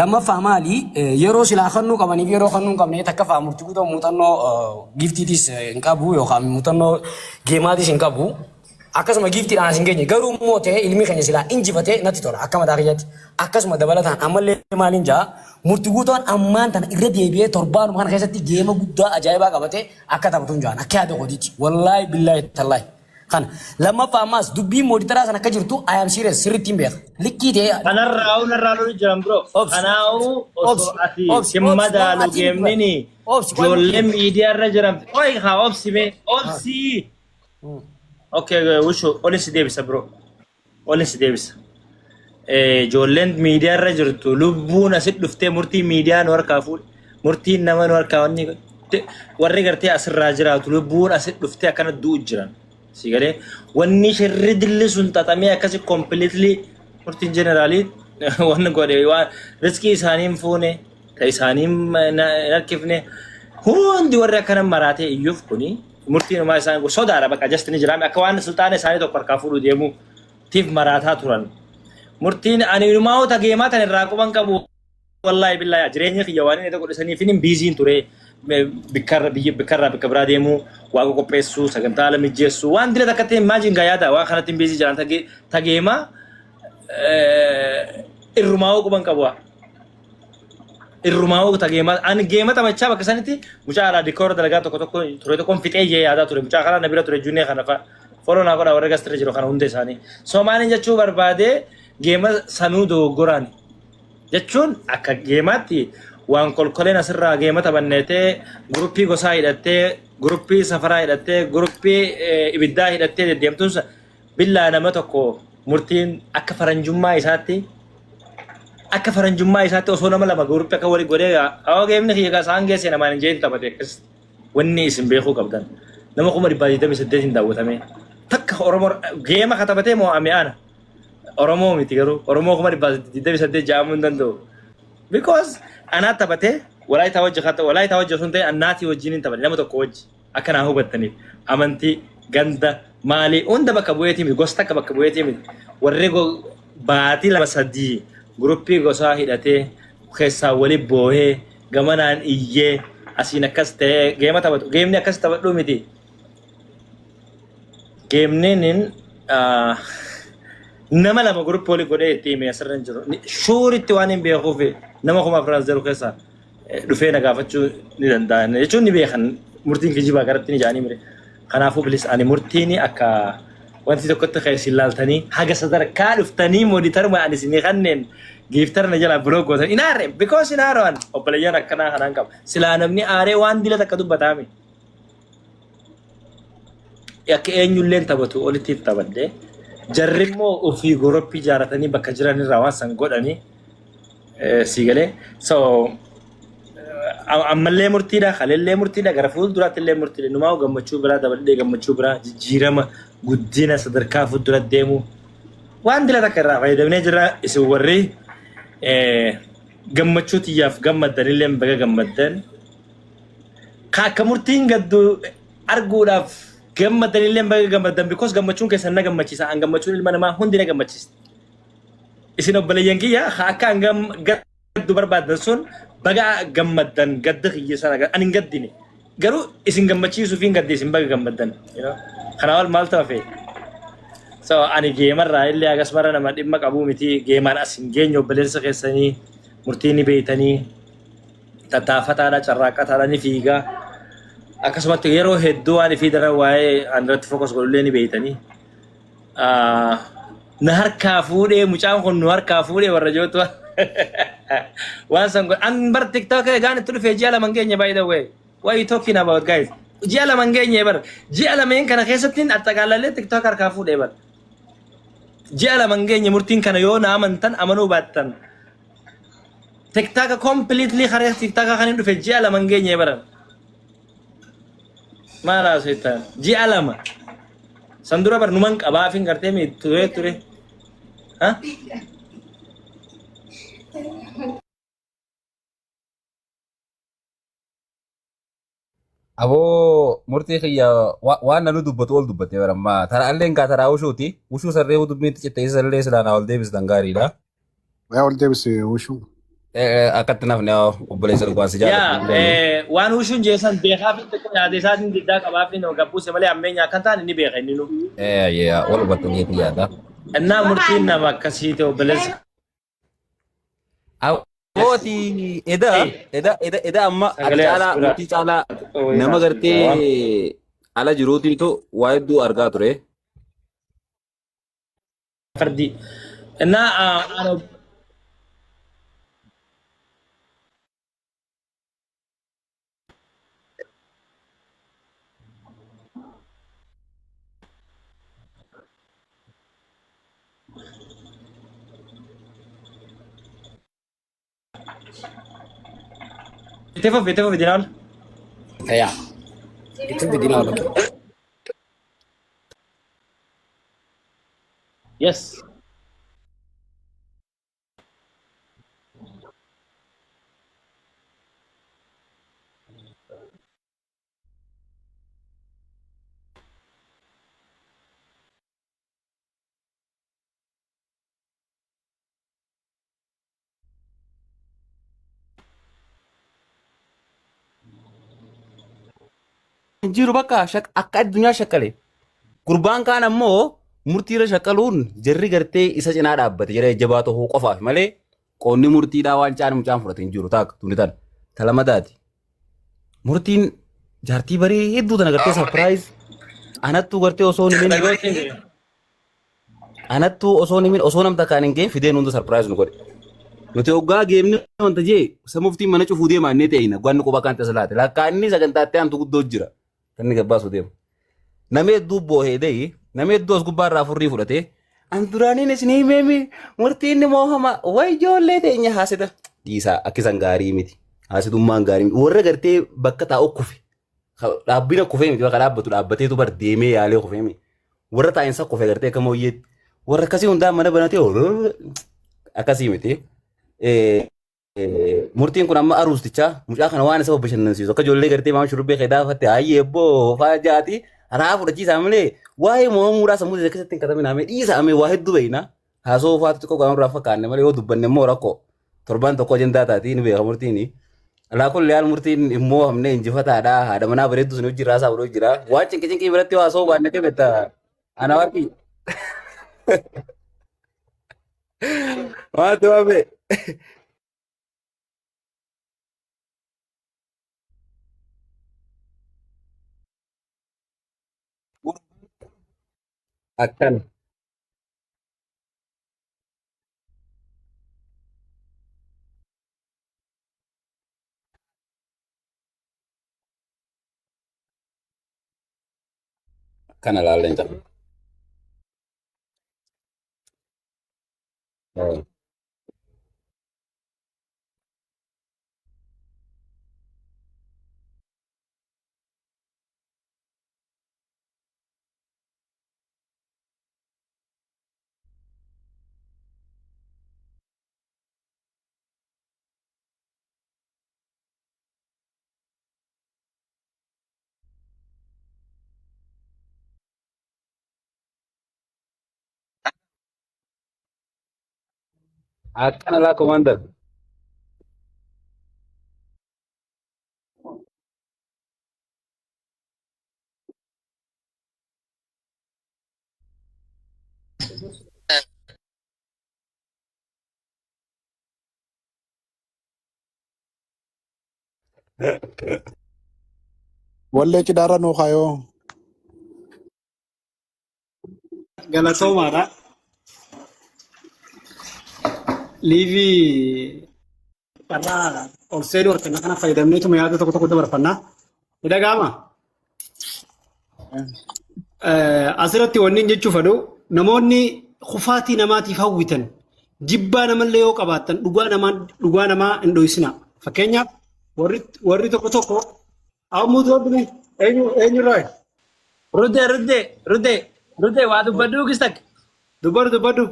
lammaffaa maali yeroo silaa kannuu qabaniif yeroo kannuu hin qabne takka fa'aa murtii guutuu muuxannoo giiftiitis hin qabu yookaan muuxannoo geemaatis hin qabu. Akkasuma giiftiidhaan as hin geenye garuu immoo ta'e ilmi keenya silaa injifatee natti tola akka mataa kiyyaatti. Akkasuma dabalataan ammallee maaliin jaa murtii guutuun ammaan tana irra deebi'ee torbaanuma kana keessatti geema guddaa ajaa'ibaa qabatee akka taphatuun jaan akka yaada kootiitti. Wallaahi billaahi tallaahi. Kana lammaffaa ammaas dubbiin mooditaraa sana akka jirtu I am serious sirriitti hin beeka. Likkii ta'ee Kanarraa narraa lolu jiran bro. Obsi. Kanaa'uu osoo Obsi. ati Obsi. sin Obsi. madaalu Ati geemnini Obsi. Qoy ijoolleen murtii. miidiyaa irra jiran. Oy haa obsi mee obsi. Okay wushu olin si deebisa bro. Olin si deebisa. Ijoolleen miidiyaa irra jirtu lubbuun asit dhuftee murtii miidiyaa nu harkaa fuudhe murtiin nama nu harkaa wanni warri gartee asirraa jiraatu lubbuun asit dhuftee akkana du'u jiran. Si galee wanni shirri dilli sun xaxamee akkasi completely murtiin jeneraalii wanni godhe waan riskii isaanii hin fuune ta isaanii hin harkifne hundi warri akkana maraatee iyyuuf kuni murtiin homaa isaan sodaadha bakka just ni jiraame akka waan sulxaana isaanii tokko harkaa fuudhuu deemu tiif maraataa turan. Murtiin ani inumaa geemaa tan irraa quban qabu wallaahi billaahi jireenya kiyya waan inni tokko dhisaniif hin biiziin ture bikkarra biyya bikkarraa bikka biraa deemuu waaqa qopheessuu sagantaa haala mijeessuu waan dila takkatti imagine gaa yaada waan kanatti hin biizii jiran tageemaa irrumaa quban qabu. Irrumaa tageemaa ani geema taphachaa bakka sanitti mucaa alaa dikoora dalagaa tokko tokko ture tokkoon fixee jee yaadaa ture mucaa kanaa na bira ture juunee kana fa'a. Follow naa godhaa warra gastira jiru kana hunda isaanii. Soomaaliin jechuu barbaade geema sanuu dogoggoraan jechuun akka geemaatti waan kolkoleen asirraa geema taphanneetee guruppii gosaa hidhattee guruppii safaraa hidhattee guruppii ibiddaa hidhattee deddeemtuun billaa nama tokko murtiin akka faranjummaa isaatti osoo nama lama guruppii akka walii godhee awwa geemni kiyya isaan geesse namaan hin jeen taphate akkas wanni isin beekuu qabdan nama 128,000 hin daawwatame takka Oromoo geema ka taphatee mo'ame ana Oromoo miti garuu Oromoo 128,000 ja'amuu hin danda'u. Because anaa taphatee walaayitaa wajji walaayitaa wajji osoo hin ta'in annaatii wajjin hin taphanne nama tokko wajji akka naa hubattaniif amantii ganda maalii hunda bakka bu'eetii miti gosa takka bakka bu'eetii miti warri baatii lama sadii guruppii gosaa hidhatee keessaa wali boohee gamanaan iyyee asiin akkas ta'ee geema taphatu geemni akkas taphadhuu miti. Geemniin nama lama guruppii walii godhee itti hime asirra hin jiru. Shuuritti waan hin beekuuf nama 4000 keessa dhufee na gaafachuu ni danda'a. Jechuun ni beekan murtiin kijibaa garatti ni jaanii mire. Kanaafuu bilis ani murtiin akka wanti tokkotti kan isin laaltanii haga sadarkaa dhuftanii mooditaruma ani isinii kanneen giiftar na jalaa biroo gootan hin aarre because hin aaro'an obboleeyyan akkanaa kanaan qaba. Silaa namni aaree waan dila takka dubbataame. Akka eenyulleen taphatu olitti taphadhe. Jarri immoo ofii goroppii ijaaratanii bakka jiran irraa waan san godhanii si galee. So Ammallee murtiidha, kaleellee murtiidha, gara fuulduraatti illee murtiidha. Numaa gammachuu biraa dabalatee gammachuu biraa jijjiirama guddina sadarkaa fuuldura deemu waan dila takka irraa fayyadamnee jira. Isin warri gammachuu tiyyaaf gammaddanillee baga gammaddan. Ka akka murtiin gaddu arguudhaaf gammaddanillee baga gammaddan, because gammachuun keessan na gammachiisa. An gammachuun ilma namaa hundi na gammachiisa. Isin obboleeyyan kiyya ka akka an gaddu barbaaddan sun baga gammaddan. Gadda kiyya sana ani hin gaddine. Garuu isin gammachiisuuf hin gadde, isin baga gammaddan. Kanaa ol maaltu hafe? So ani gamerraa illee agas mara nama dhimma qabuu miti. Gameaan as hin geenye. Obboleessa keessanii murtii ni beeytanii, tattaafataadha, carraaqqataadha, ni fiigaa. Akkasumatti yeroo hedduu waan ifii daran waa'ee an irratti focus godhullee ni beeytanii. Na harkaa fuudhee, mucaan kun nu harkaa fuudhee warra jootu waan san godhe. An bar TikTok egaan itti dhufee ji'a 2 hin geenye, by the way. What are you talking about, guys? Ji'a 2 hin geenye bar. Ji'a 2n kana keessatti axaqaalallee TikTok harkaa fuudhee bar. Ji'a 2 hin geenye murtiin kana, yoo na amantan amanuu baattan. TikTok completely karaa TikTok kan hin dhufe ji'a 2 hin geenye baran. Maal haasoftan? Ji'a 2. San dura bar numan qabaafin gartee mi ture ture. Ha? Aboo murtii kiyya waan nanu dubbatu ol dubbatte barammaa. Taraalleen kaa taraa ushuuti. Ushuu sarree dubbiin citte isallee silaa naa ol deebistan gaariidha. Yaa ol deebise ushuu. Akkatti nafni obboleessa dhugaan si Yaa jaalladhu. waan ushuun jeesan beekaa fi xiqqoo yaada isaatiin diddaa qabaa fi nama gabbuuse malee ammeenya akka hin taane ni beeka inni nu. Yaa wal hubattan jeetii yaada. Innaa murtiin nama akkasii ta'e obboleessa. Abooti eda eda eda eda amma ati Sagalee as caalaa bira. murtii caalaa nama gartee ala jiruutiitu waa hedduu argaa ture. Fardii. Innaa ano itti fufi, itti fufi dinaal. Yaa. Itti fidina wal. Yes. Jiru bakka akka addunyaa shakkale. Gurbaan kaan ammoo murtiirra shakkaluun jarri gartee isa cinaa dhaabbate jara jabaa ta'uu qofaaf malee qoonni murtiidhaa waan caan mucaan fudhate hin jiru taaka tuni tan talamadaati. Murtiin jaartii baree hedduu tana gartee surprise anattuu gartee osoo hin himin anattuu osoo hin himin osoo namta kaan hin ga'in fideen hunda surprise nu godhe. Nuti hoggaa geemni wanta jee samuftiin mana cufuu deema innee ta'ina gwanni quba kan taslaate lakkaa inni sagantaatti aantu guddoo jira kan inni gabbaasu deemu. Namni hedduu boohee deyi namni hedduu as gubbaa irraa furrii fudhatee an duraaniin isin himeemi murtiin ni moohama way ijoollee teenya haasida. Dhiisaa akkisan gaarii miti haasidummaan gaarii miti warra gartee bakka taa'u kufe dhaabbina kufee miti bakka dhaabbatu dhaabbateetu bar deemee yaalee kufee miti warra taa'insa kufe gartee akka mooyyeetti warra akkasii hundaa mana banatee akkasii miti. Murtiin kun amma aruustichaa mucaa kana waan isa bashannansiisu akka ijoollee gartee maama shurrubbee kee daafatte hayyee ebboo faa jaati haraa fudhachiisaa malee waa'ee moo'amuudhaa sammuu isa keessatti hin katamin amee dhiisa amee waa hedduu beekna haasoo faatu xiqqoo qaama irraa fakkaanne malee yoo dubbanne immoo rakkoo torbaan tokko ajandaa taati ni beeka murtiin. Alaa kun liyaal murtiin immoo hamne injifataadha haadha manaa bareedduu sun hojii raasaa godhuu jira waan cinqi cinqii biratti haasoo baanne kebetta ana warqii. Waatu waame. Akkana. Akkana laalleen jira. Akkana laa commander. Wallee cidhaarra nuu kaayoo. Galatoomaadha. Liivii carraa ol seenuu harkana kana fayyadamneetuma yaada tokko tokko dabarfannaa. Ni dhaga'ama? Asirratti wanni hin jechuu fedhu namoonni kufaatii namaatiif hawwitan jibbaa namallee yoo qabaattan dhugaa namaa dhugaa namaa hin dhoysina. Fakkeenyaaf warri warri tokko tokko ammoo dubbine eenyu eenyurraa Rudde rudde rudde rudde waa dubbadhu kistak. dubbadhu dubbadhu.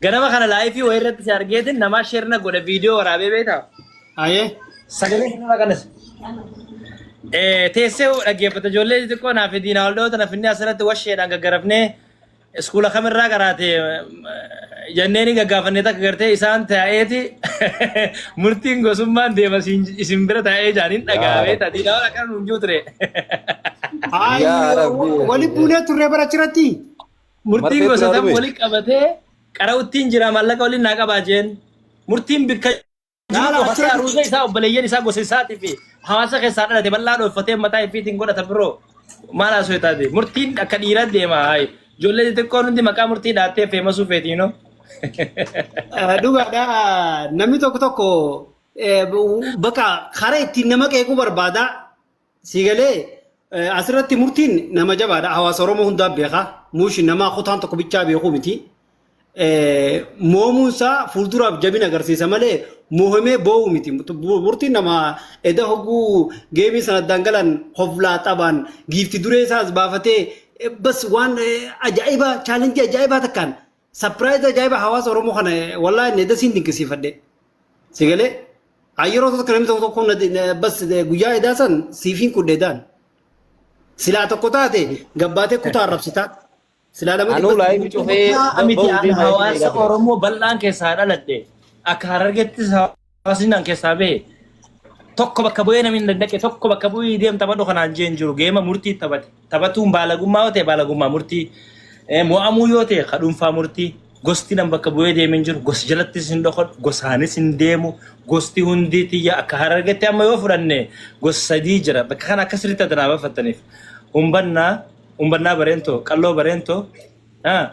Ganama kana live wayii irratti si argeetin namaa share na godhe viidiyoo waraabee beektaa? Ayee. Sagalee kanarraa kanas. Teessee dhaggeeffata ijoollee xixiqqoo naaf diinaa ol dhawwatan finne asirratti washeedhaan gaggarafnee iskuula kamirraa qaraate jennee ni gaggaafannee takka gartee isaan taa'eeti murtiin gosummaan deema isin bira taa'ee jaaniin dhagaabee ta'a diinaa ol akkana nuun jiru ture. Yaa Rabbi. Wali buunee turree bara achirratti. Murtiin Martee gosa turaa tam dhume. wali qabatee qara'uttiin jira maallaqa waliin naa qabaa jeen. Murtiin bikka jiru Laala qofatee achirratti. aruuza isaa obboleeyyan isaa gosa isaatii fi hawaasa keessaa dhalate bal'aa dhooffatee mataa ifiitiin godhata biroo maal haasoo taate murtiin akka dhiiraa deema hayi ijoollee xixiqqoon hundi maqaa murtii dhaattee feemasuu feetiinoo. Dhugaadha namni tokko tokko bakka karaa ittiin nama qeequu barbaada. Siigalee asirratti murtiin nama jabaadha. Hawaasa Oromoo hundaa beeka. Muushi nama kutaan tokko bichaa beekuu miti. Moomuun isaa fuulduraaf jabina agarsiisa malee moohimee boo'u miti. Murtiin nama eda hogguu geemii sana dangalan hoflaa taphaan giifti duree isaas baafatee bas waan ajaa'ibaa challenge ajaa'ibaa takkaan surprise ajaa'ibaa hawaasa Oromoo kana wallaahi inni edasiin dinqisiifadhe. Sigalee yeroo tokko namni tokko tokko bas guyyaa edaa san siifiin kudheedaan. Silaa tokko taate gabbaatee kutaa arrabsitaa. Silaa lama Anuu dhibba live cufee Miti ba'uu ani deemaa jechuun hawaasa eegaa ture. Oromoo bal'aan keessaa dhaladhe akka Harargeettis hawaasni an keessaa bahe tokko bakka bu'ee namni hin dandaqe tokko bakka bu'ee deem taphadhu kanaan jeen jiru geema murtii taphate taphatuun baalagummaa yoo ta'e baalagummaa murtii mo'amuu yoo ta'e ka dhuunfaa murtii gosti nan bakka bu'ee deemee hin jiru gosi jalattis hin dhokodhu gosaanis hin deemu gosti hundi tiyya akka Harargeetti amma yoo fudhanne gosa sadii jira bakka kana akka sirriitti adanaa bafataniif humbannaa humbannaa bareentoo qalloo bareentoo murawwaa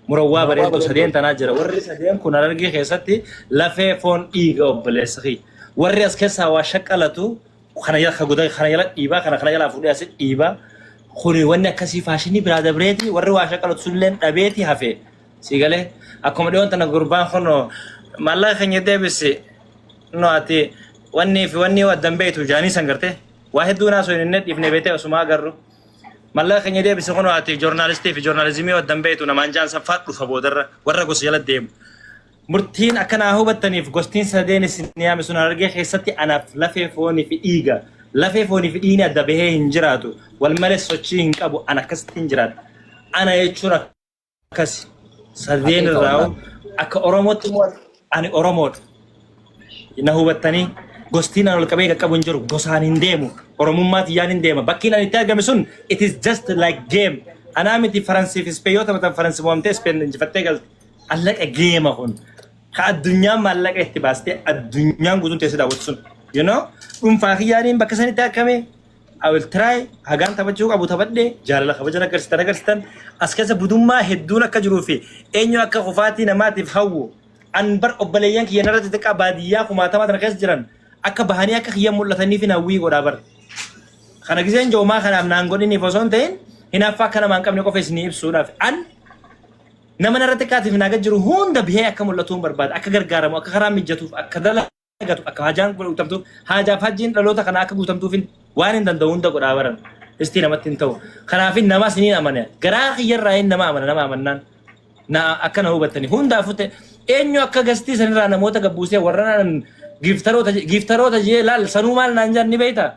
Murawwaa bareentoo sadeen bareentoo. tanaa jira warri sadeen kun Harargee keessatti lafee foon dhiiga obboleessa kiyya warri as keessaa waa shaqqalatu kana jala guda kana jala dhiibaa kana kana jalaa fuudhee asi dhiibaa kuni wanni akkasii faashinii biraa dabreeti warri waa shaqqalatu sunillee dhabeeti hafe si galee akkuma dhiyoon tana gurbaan kun maallaqa keenya deebisi no ati wanni fi wanni addan beektu jaanii san gartee waa hedduu naasoo hin dhiifne beetee osuma agarru. Mallaqa keenya deebisi kun ati joornaalistii fi joornaalizimii addan beektu namaan jaan saffaa dhufa boodarra warra gosa jala deemu. Murtiin akka naa hubattaniif gostiin sadeen isin yaame sun Harargee keessatti anaaf lafee foonii fi dhiiga. Lafee foonii fi dhiigni adda bahee hin jiraatu. Wal malee sochii hin qabu. Ana akkasitti hin jiraatu. Ana jechuun akkasi. Sadeen Haqiiqa irraa wallaahi. akka Oromootti immoo ani Oromoodha. Na hubattanii gostiin an ol qabee qaqqabu hin jiru. Gosaan hin deemu. Oromummaa tiyyaan hin deema. Bakkiin ani itti argame sun it is just like game. Anaa miti Faransii fi Ispeen yoo taphatan Faransi mo'amtee Ispeen injifattee galte. Allaqa geema kun. Ka addunyaan maallaqa itti baastee addunyaan guutuun teessee daawwatu sun. You know? Dhuunfaa kiyyaaniin bakka sanitti argame. I will try hagaan taphachuu qabu taphadhe jaalala kabajan agarsiisan agarsiisan as keessa budummaa hedduun akka jiruu fi eenyu akka kufaatii namaatiif hawwu an bar obboleeyyan kiyya narra xixiqqaa baadiyyaa kumaatama tana keessa jiran akka bahanii akka kiyya mul'ataniif hin hawwii godhaa bar. Kana giseen joomaa kanaaf naan godhiniif osoo hin ta'in hinaaffaa akka namaa hin qabne qofa isinii ibsuudhaaf an nama narra xiqqaatiif naa jiru hunda bihee akka mul'atuun barbaada akka gargaaramu akka karaa mijatuuf akka dalagatu akka hajaan guutamtuuf hajaaf hajjiin dhaloota kana akka guutamtuuf waan hin danda'u hunda godhaa baran istii namatti hin ta'u kanaaf nama isiniin amana garaa kiyyarraa hin nama amana nama amannaan na akka na hubattanii hundaafuu ta'e eenyu akka gastii sanirraa namoota gabbuusee warra naan gifteroota gifteroota jee laal sanuu maal naan jaan ni beektaa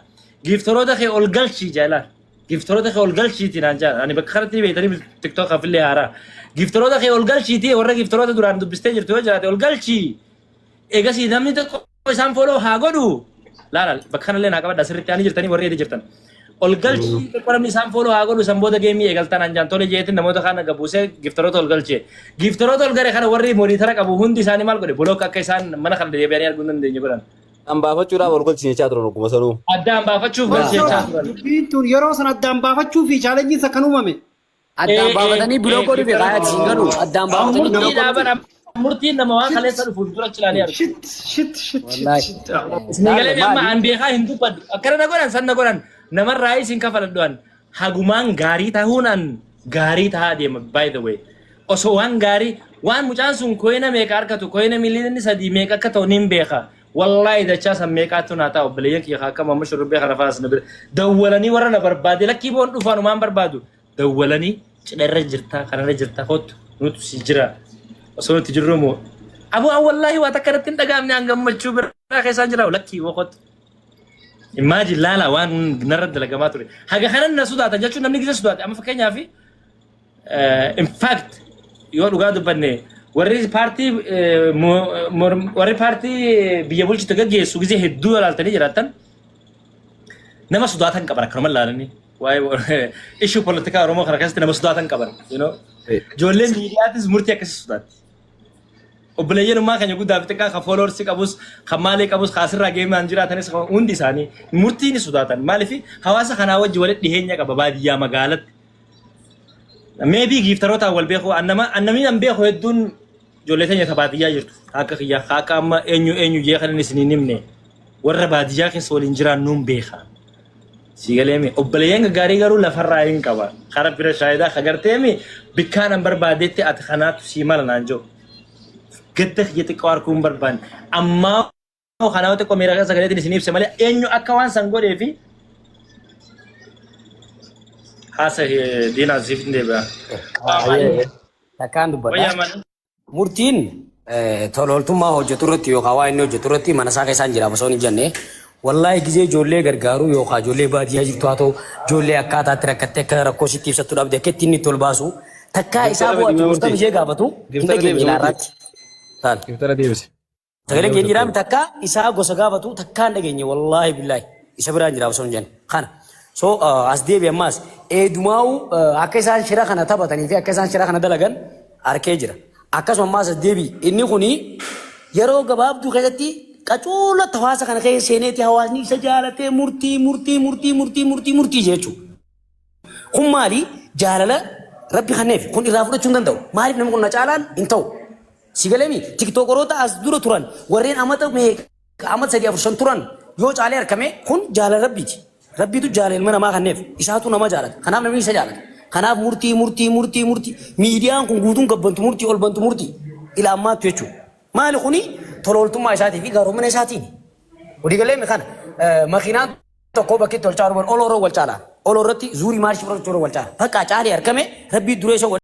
gifteroota kee ol galchii jee laal. Gifteroota kee ol galchiitii naan jedhan. Ani bakka kanatti ni beektanii TikTok illee haaraa. Gifteroota kee ol galchiitii warra gifteroota duraan dubbistee jirtu yoo jiraate ol galchii. Eegasii namni tokko isaan follow haa godhu. Laala, bakka kanallee naa qabadha, sirriitti ani jirtanii warri jirtan. Ol galchii, tokko namni isaan follow haa godhu, san booda game eegaltan naan jedhan. Tole jeetiin namoota kana gabuusee gifteroota ol galchee. Gifteroota ol gale kana warri monitor qabu hundi isaanii maal godhe? Block akka isaan mana kana deebi'anii arguu hin dandeenye godhan. Addaan baafachuudhaaf ol galchine jechaa turan ogguma sanuu. Addaan baafachuuf galchee jechaa turan. Dubbiin tun yeroo sana addaan baafachuu fi challengeiin kan uumame. Addaan baafatanii block godhu fi kaayaa siin galu addaan baafatanii Murtii dhaaban, murtiin nama waan kaleessa dhufuuf dura ilaalee argu. Shit, shit, shit, shit, Wallaahi. shit. Isin galee amma an beekaa hin dubbadhu. Akkana na godhan, san na godhan, namarraa isin kafaladhu. An hagumaan gaarii tahuun an gaarii tahaa deema, by the way. Osoo waan gaarii, waan mucaan sun coin meeqa argatu, coin miliyoonni 3 meeqa akka ta'u nin beeka. Wallaahi dachaa san meeqaatu naa ta'a. Obboleeyyan kiyya akka mamma shurrubbee kana faas na bira dawwalanii, warra na barbaade lakkii boon dhufaan umaan barbaadu dawwalanii, cidha irra jirtaa, kanarra jirtaa, kottu, nutu si jira. Osoo nuti jirru moo aboo, an wallaahi waa takka irratti hin dhagaamne, an gammachuu biraa keessaan jira, lakkii boo kottu. Imagine, laala waan narra dalagamaa ture. Haga kanan na sodaatan jechuun namni gisa sodaate. Amma fakkeenyaaf, in fact, yoo dhugaa dubbanne, warri paartii biyya bulchitu gaggeessu gisee hedduu ilaaltanii jiraattan nama sodaatan qaban akkanuma ilaalanii waa'ee issue politikaa Oromoo kana keessatti nama sodaatan qaban. Ijoolleen miidiyaatis murtii akkasii sodaatti. Obboleeyyan ummaa keenya guddaa fi xiqqaa kan followers qabus, kan maalii qabus, kan asirraa geemaan jiraatanis, hundi isaanii murtii ni sodaatan. Maaliif? Hawaasa kanaa wajji walitti dhiheenya qaba baadiyyaa magaalatti. Maybe gifterootaan wal beeku, annamni an beeku hedduun ijoollee teenya ta baadiyyaa jirtu akka kiyya, akka amma eenyu eenyu jee kan inni isin hin himne, warra baadiyyaa keessa waliin jiraan nuun beeka. Si galeemi obboleeyyan gaggaarii garuu lafarraa hin qaba. Kara bira shaayidaa kagarteemi bikkaan an barbaadetti ati kanaatu sii mala naan jiru. Gadda kiyya xiqqoo arguu hin barbaanne. Ammaa kanaa xiqqoo miira keessa galeetiin isin ibse malee eenyu akka waan san godhee fi haasa diinaa siif hin deebi'a. Takkaan dubbadha. Wayyaa malee. Murtiin tola ooltummaa hojjetu irratti yookaan waa inni hojjetu irratti mana isaa keessaan jira osoo hin jenne, wallaahi gizee ijoollee gargaaruu yookaan ijoollee baadiyyaa jirtu haa ta'u, ijoollee akkaataatti rakkattee akka rakkoo sitti ibsattu dhabde, akka ittiin inni itti ol baasu takkaa isaa Giftara bu'atu deebisee mustam murtii. ishee gaafatu hin Giftara dhageenye deebisee murtii. ilaarraatti. Taal. Giftara deebise. Sagalee keenya jiraami takka isaa gosa gaafatu takkaa hin dhageenye, wallaahi billaahi isa biraan jira osoo hin jenne kana. So as deebi, ammaas eedumaa'u akka isaan shira kana taphatanii fi akka isaan shira kana dalagan arkee jira. Akkasuma ammaas as deebi, inni kuni yeroo gabaabduu keessatti qacuulatti hawaasa kana keessa seeneeti hawaasni isa jaalatee murtii, murtii, murtii, murtii, murtii, murtii jechuudha. Kun maali? Jaalala Rabbi kenneef kun irraa fudhachuu hin danda'u. Maaliif namni kun na caalaan hin ta'u? Si galeemi TikTokeroota as dura turan warreen amata meeqa, amata 3, 4, 5 turan yoo caalee argame, kun jaalala Rabbiiti. Rabbiitu jaalala ilma namaa kenneef, isaatu nama jaalata. Kanaaf namni isa jaalata. Kanaaf murtii, murtii, murtii, murtii, miidiyaan kun guutuun gabbantu murtii, ol bantu murtii ila ammaattu jechuudha. Maali kuni? Tola ooltummaa isaatii fi gaaromina isaatiin. Walii galeemi kana makiinaan tokko bakki itti wal caalu ol oroo wal caala. Ol irratti zuurii maarshii fudhachuu wal caala. Bakka caalee argame Rabbii duree isa godhe.